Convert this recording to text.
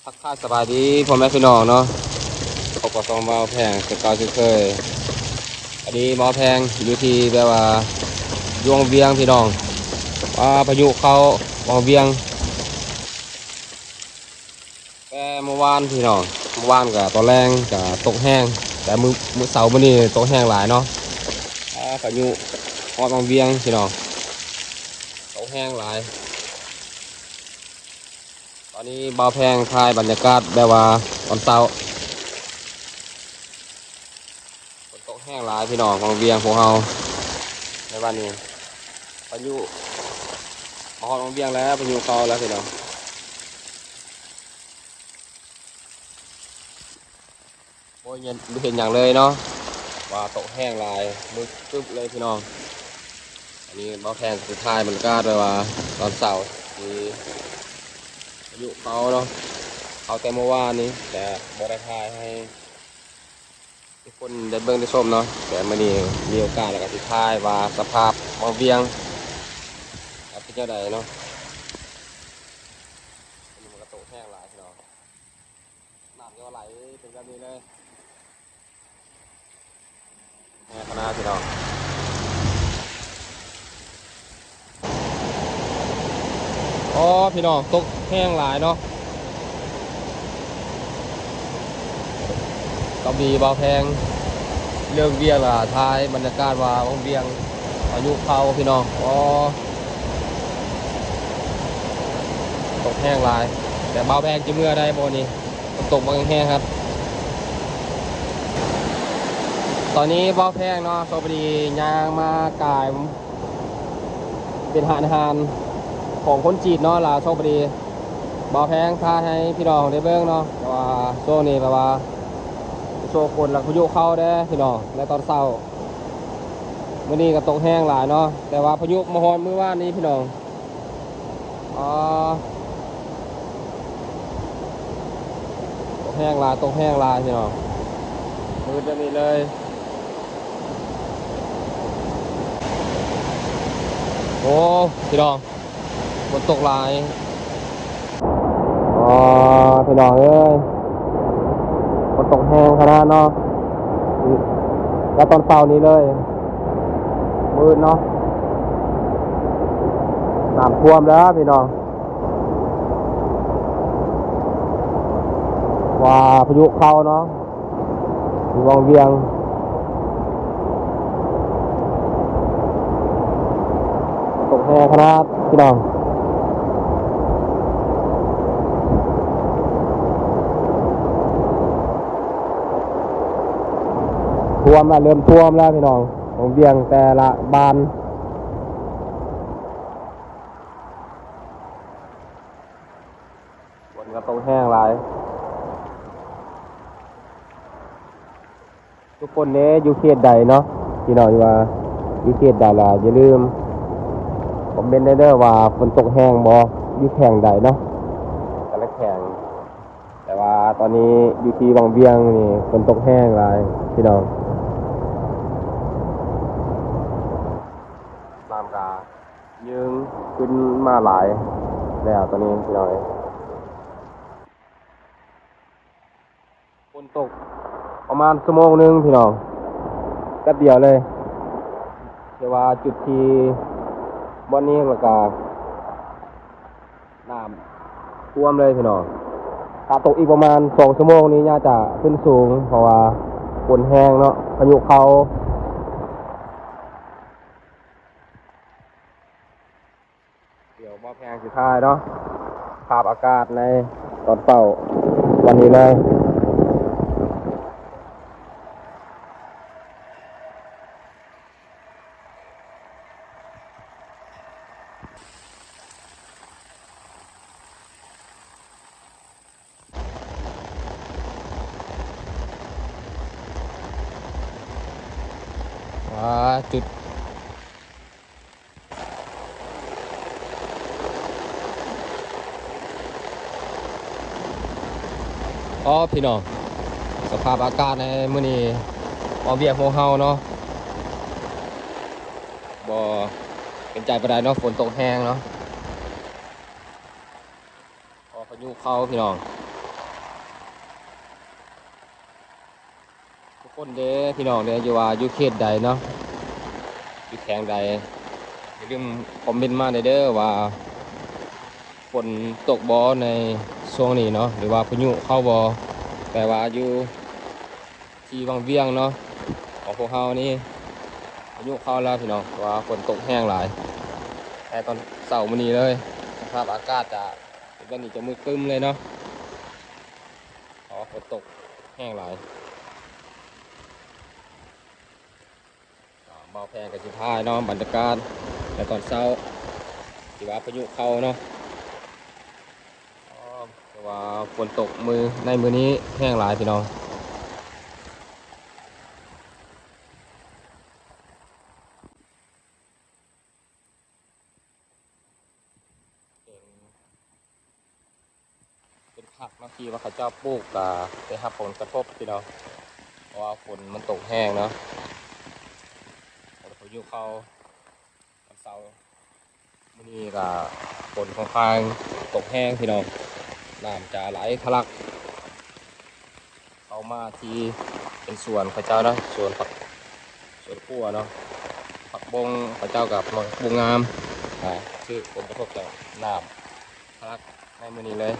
ທັກທາຍສະບາຍດີພໍ່ແມ່ພີ່ນ້ອງເນາະ, ພົບກັບຊ່ອງບ່າວແພງຄືເກົ່າເຊັ່ນເຄີຍ. ອັນນີ້ບ່າວແພງຢູ່ທີ່ແບບວ່າຢູ່ວັງວຽງພີ່ນ້ອງ, ວ່າພາຍຸເຂົ້າວັງວຽງແຕ່ມື້ວານພີ່ນ້ອງ. ມື້ວານກະຕອນແລງກະຕົກແຮງ, ແຕ່ມື້ ມື້ເຊົ້າມື້ນີ້ຕົກແຮງຫຼາຍເນາະ. ອ່າ ພາຍຸຮອດວັງວຽງພີ່ນ້ອງ, ຕົກແຮງຫຼາຍ. ຕອນນີ້ບ່າວແພງຖ່າຍບັນຍາກາດແບບວ່າຕອນເຊົ້າ, ຝົນຕົກແຮງຫຼາຍພີ່ນ້ອງ. ວັງວຽງພວກເຮົາໃນວັນນີ້ ພາຍຸມາຮອດວັງວຽງແລ້ວ, ພາຍຸເຂົ້າແລ້ວພີ່ນ້ອງ. ບໍ່ເຫັນ ບໍ່ເຫັນຫຍັງເລີຍເນາະ, ວ່າຕົກແຮງຫຼາຍ ມືດຕຶບເລີຍພີ່ນ້ອງ. ອັນນີ້ບ່າວແພງຊິຖ່າຍບັນຍາກາດໄວ້ວ່າຕອນເຊົ້າທີ່ພາຍຸເຂົ້າເນາະ, ເຂົ້າແຕ່ມື້ວານນີ້ ແຕ່ບໍ່ໄດ້ຖ່າຍໃຫ້ທຸກຄົນໄດ້ເບິ່ງໄດ້ຊົມເນາະ. ແຕ່ມື້ນີ້ມີໂອກາດແລ້ວກໍຊິຖ່າຍວ່າສະພາບວັງວຽງເປັນຈັ່ງໃດເນາະ. ມັນກໍຕົກແຮງຫຼາຍພີ່ນ້ອງ. ນ້ຳກໍໄຫຼເປັນແບບນີ້ເລີຍ, ແຮງຂະໜາດພີ່ນ້ອງ. ອໍ ພີ່ນ້ອງ, ຕົກແຮງຫຼາຍເນາະ. ກໍມີບ່າວແພງເລີກວຽກລະຖ່າຍບັນຍາກາດວ່າວັງວຽງ ພາຍຸເຂົ້າພີ່ນ້ອງ. ອໍ ຕົກແຮງຫຼາຍ, ແຕ່ບ່າວແພງຊິເມືອໄດ້ບໍ່ນີ້? ຝົນຕົກບັກແຮງຄັກ. ຕອນນີ້ບ່າວແພງເນາະ ໂຊກດີຍ່າງມາກາຍເປັນຮ້ານອາຫານຂອງຄົນຈີນເນາະ, ລະໂຊກດີບ່າວແພງຖ່າຍໃຫ້ພີ່ນ້ອງໄດ້ເບິ່ງເນາະ. ແຕ່ວ່າຊ່ວງນີ້ແບບວ່າໂຊກຝົນ ລະພາຍຸເຂົ້າເດ້ພີ່ນ້ອງ ໃນຕອນເຊົ້າ. ມື້ນີ້ກໍຕົກແຮງຫຼາຍເນາະ, ແຕ່ວ່າພາຍຸມາຮອດມື້ວານນີ້ພີ່ນ້ອງ. ອໍ ຕົກແຮງຫຼາຍ ຕົກແຮງຫຼາຍພີ່ນ້ອງ, ມືດແບບນີ້ເລີຍ. ໂອ້ ພີ່ນ້ອງ ຝົນຕົກຫຼາຍ. ອໍ ພີ່ນ້ອງເອີຍ ຝົນຕົກແຮງຂະໜາດເນາະ, ແລ້ວຕອນເຊົ້ານີ້ເລີຍ ມືດເນາະ. ນ້ຳຖ້ວມແລ້ວພີ່ນ້ອງ, ວ່າພາຍຸເຂົ້າເນາະ ຢູ່ວັງວຽງ. ຕົກແຮງຂະໜາດພີ່ນ້ອງ, ຖ້ວມລະ ເລີ່ມຖ້ວມແລ້ວພີ່ນ້ອງ, ວັງວຽງແຕ່ລະບ້ານ. ຝົນກໍຕົກແຮງຫຼາຍ. ທຸກຄົນເດ້ ຢູ່ເຂດໃດເນາະ ພີ່ນ້ອງ ວ່າຢູ່ເຂດໃດລະ ຢ່າລືມຄອມເມັນໄດ້ເດີວ່າຝົນຕົກແຮງບໍ່ ຢູ່ແຂວງໃດເນາະ ແຕ່ລະແຂວງ. ແຕ່ວ່າຕອນນີ້ຢູ່ທີ່ວັງວຽງນີ້ ຝົນຕົກແຮງຫຼາຍພີ່ນ້ອງ, ນ້ຳກະຍື່ນຂຶ້ນມາຫຼາຍແລ້ວຕອນນີ້ພີ່ນ້ອງເອີຍ. ຝົນຕົກປະມານຊົ່ວໂມງໜຶ່ງພີ່ນ້ອງ, ແປັບດຽວເລີຍ. ແຕ່ວ່າຈຸດທີ່ບ່ອນນີ້ລະກະນ້ຳຖ້ວມເລີຍພີ່ນ້ອງ. ຖ້າຕົກອີກປະມານສອງຊົ່ວໂມງນີ້ ໜ້າຈະຂຶ້ນສູງ ເພາະວ່າຝົນແຮງເນາະ, ພາຍຸເຂົ້າ. ດຽວບ່າວແພງຊິຖ່າຍເນາະ ພາບອາກາດໃນຕອນເຊົ້າວັນນີ້ເລີຍ. ວ້າ ຈຸດ ອໍ ພີ່ນ້ອງ ສະພາບອາກາດໃນມື້ນີ້ ອອກວຽກພວກເຮົາເນາະ ບໍ່ເປັນໃຈປານໃດເນາະ ຝົນຕົກແຮງເນາະ. ອໍ ພາຍຸເຂົ້າພີ່ນ້ອງ, ຄົນເດ້ພີ່ນ້ອງເດ້ ຢູ່ວ່າຢູ່ເຂດໃດເນາະ ຢູ່ແຂວງໃດ ຢ່າລືມຄອມເມັນມາແດ່ເດີວ່າຝົນຕົກບໍ່ໃນຊ່ວງນີ້ເນາະ ຫຼືວ່າພາຍຸເຂົ້າບໍ່ ແຕ່ວ່າຢູ່ທີ່ວັງວຽງເນາະ ຂອງພວກເຮົານີ້ພາຍຸເຂົ້າແລ້ວພີ່ນ້ອງ ເພາະວ່າຝົນຕົກແຮງຫຼາຍ ແຕ່ຕອນເຊົ້າມື້ນີ້ເລີຍ ສະພາບອາກາດຈະເປັນແບບນີ້ ຈະມືດຄຶ້ມເລີຍເນາະ ເພາະວ່າຝົນຕົກແຮງຫຼາຍ. ອ່າ ບ່າວແພງກໍຊິຖ່າຍເນາະ ບັນຍາກາດໃນຕອນເຊົ້າ ທີ່ວ່າພາຍຸເຂົ້າເນາະ ອໍ ແຕ່ວ່າຝົນຕົກມື້ ໃນມື້ນີ້ແຮງຫຼາຍພີ່ນ້ອງ. ເປັນ ເປັນຜັກເນາະ ທີ່ວ່າເຂົາເຈົ້າປູກ ກະໄດ້ຮັບຜົນກະທົບພີ່ນ້ອງ ເພາະວ່າຝົນມັນຕົກແຮງເນາະ ແລ້ວພາຍຸເຂົ້າ ວັນເສົາມື້ນີ້ກະຝົນຂ້ອນຂ້າງຕົກແຮງພີ່ນ້ອງ ນ້ຳຈະໄຫຼທະລັກ ເຂົ້າມາທີ່ເປັນສວນເຂົາເຈົ້າເນາະ ສວນຜັກ ສວນຄົວເນາະ ຜັກບົ້ງເຂົາເຈົ້າກັບໝາກບົ້ງງາມ ອ່າ ຖືກຜົນກະທົບຈາກນ້ຳທະລັກໃນມື້ນີ້ເລີຍ.